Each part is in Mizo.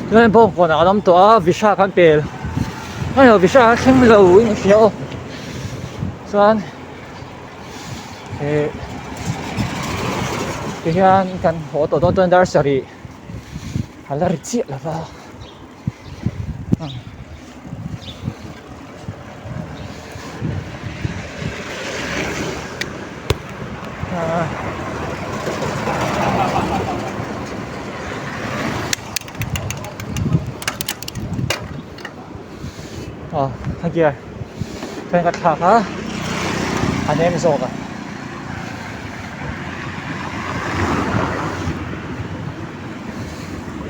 Tunah bawngkawn ah kan awm tawh a Visha kan pel hei Visha a thleng lo in a hria aw chuan eh tihian kan haw tawh dawn chuan dar sarih a la ri chiah lo va. Aw a gear chuan ka thlak a a nem zawk a.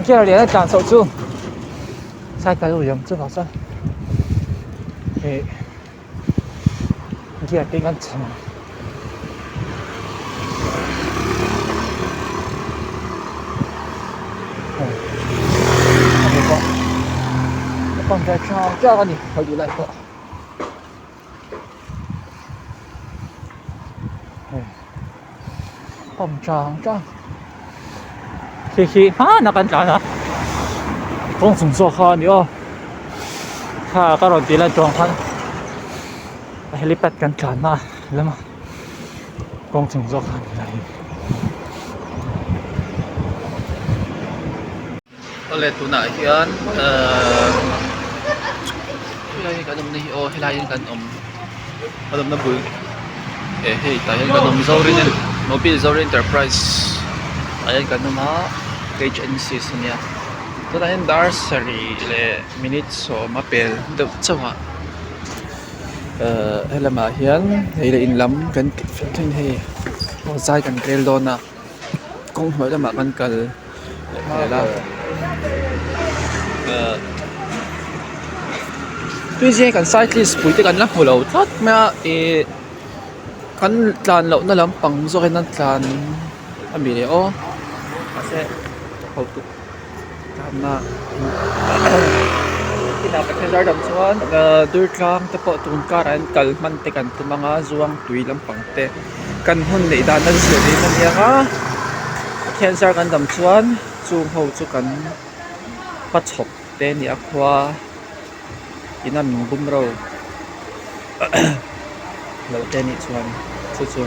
Gear lian a tlan chhoh chu cycle ui awm chuvang chuan ih gear te in an chhan a ni pawh a pump ve chang chang a ni a duh lai pawh. Pump chang chang khi khi hmanah kan tlan a kawng chung zawk kha a ni aw kha ka rawn tih lan tawng khan a helipad kan tlan na lama kawng chung zawk kha a ni lai hi. Awle tunah hian ehh helai hi kan awmna hi aw helai hi kan awm kan awmna bul eh hei tah hian kan awm zorin mobile zorin enterprise ah hian kan awm a H N C ania tunah hian dar sarih leh minute sawm a pel deuh chauh a ehh helamah hian hei leh in lam kan tih fel thleng hei aw zai kan rel dawn a. Kawng hnuai lamah kan kal leh hmel a ahh tui zing kan cyclist pui te kan la hmu lo tlat mai a ihh kan tlan loh na lampang zawk in an tlan a mi le aw mahse hotu tlanna inah pathian zar dang chuan ahh durtlang te pawh tun karah hian kal hman te kan tum ang a zuangtui lampang te. Kan hun neih dan a zir in a niang a Pathian zar kan dam chuan chung ho chu kan hmachhawp te a ni a khua ina min bum ro loh te anih chuan chu chu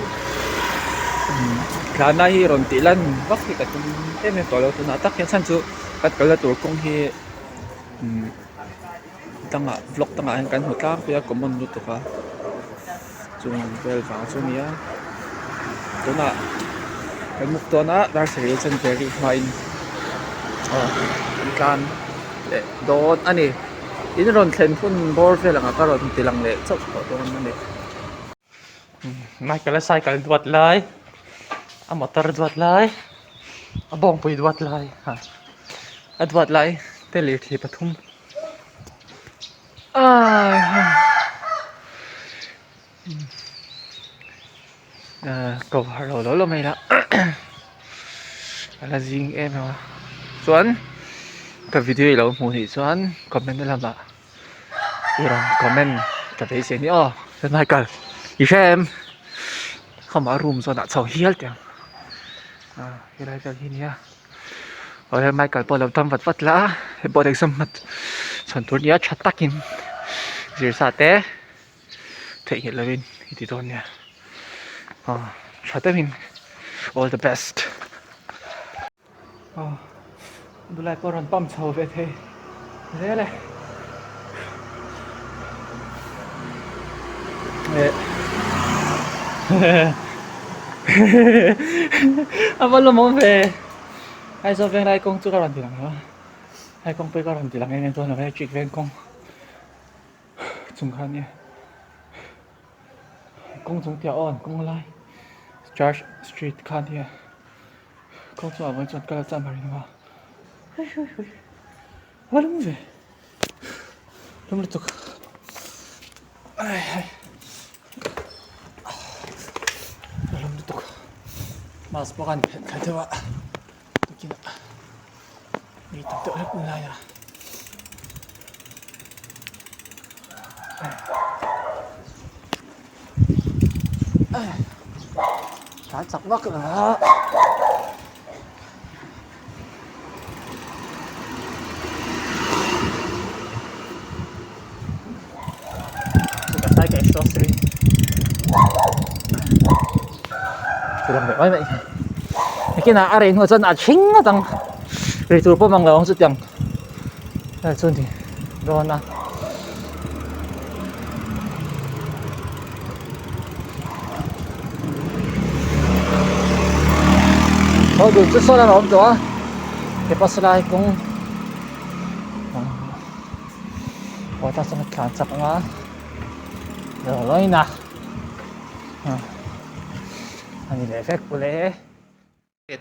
tlanna hi rawn tih lan vak hi ka tum em em tawh lo tunah tak hian chhan chu kan kalna tur kawng hi dangah vlog dangah hian kan hmu tlangpui a common lutuk a chung vel vang chu nia tunah kan muk dawn a dar sarih a chanve rih hmain aw kan tlan leh dawn a ni in rawn thlen hun bawr vel ang ah ka rawn ti lang leh chauh tawh dawn a ni. Michael a cycle duat lai a motor duat lai a bawngpui duat lai a duat lai te lirthei pathum ko har lo lo mai la a la zing em em a chuan ka video i lo hmuh nih chuan comment na lamah i rawn comment ka beisei a ni aw Michael i hre em khawmah room zawnah chho hial teh ang helai vel hi nia. Awle Michael pawh a lo dam vat vat la a board exam hmat chhawn tur nia tha takin zir sa te theihnghilh lovin i ti dawn nia aw tha deuhin all the best aw bulai pawh a rawn pump chho ve thei zel e eh a va lawmawm ve. Aizawl veng lai kawng chu ka rawn ti lang lo a hei kawngpui ka rawn ti lang em em dawn lo electric veng kawng chung kha ania kawng chung piah aw an kawng lai church street kha ania kawng chungah vawiin chuan kal a cham a ring a a va lum ve lum lutuk ai hai. A lum lutuk mask pawh khan phelh thla deuh a tukinah mi tam deuh hlek lai a tlan chak vak lo a. Grocery Ti lang leh mai mai nakinah a rei hnuah chuan a chhing ngawt ang rei tur pawh mang lo ang chutiang vel chu a ni dawn a. Haw dun chu sawn a awm tawh a hepa sawlai kawng aw ta chuan a tlan chak ang a lawina a ni leh vek ule.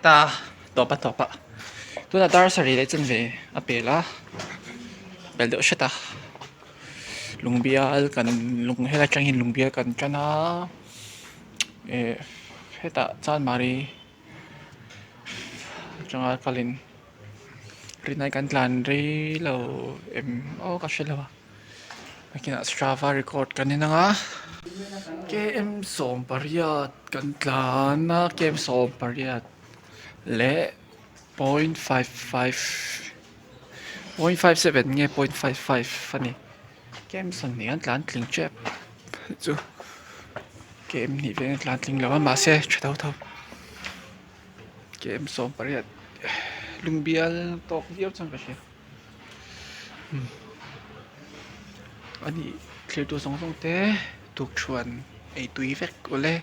Ta tawp a tawp a tunah dar sarih leh chanve a pel a pel deuh hret a lungbial kan lung helai atangin lungbial kan tan a eh hetah chanmari atanga kalin rinai kan tlan rei lo em aw ka hre lo a. Nakinah Strava record kan en ang a, km 18 kan tlan a, km 18 leh point 55 point 57 nge point 55 a ni km 20 an tlan tling tep chu km hnih vel an tlan tling lo a mahse tha tho tho km 18 lungbial tawk viau chuan ka hria. A nih thlir tur zawng zawng te tukṭhuan ei tui vek awle.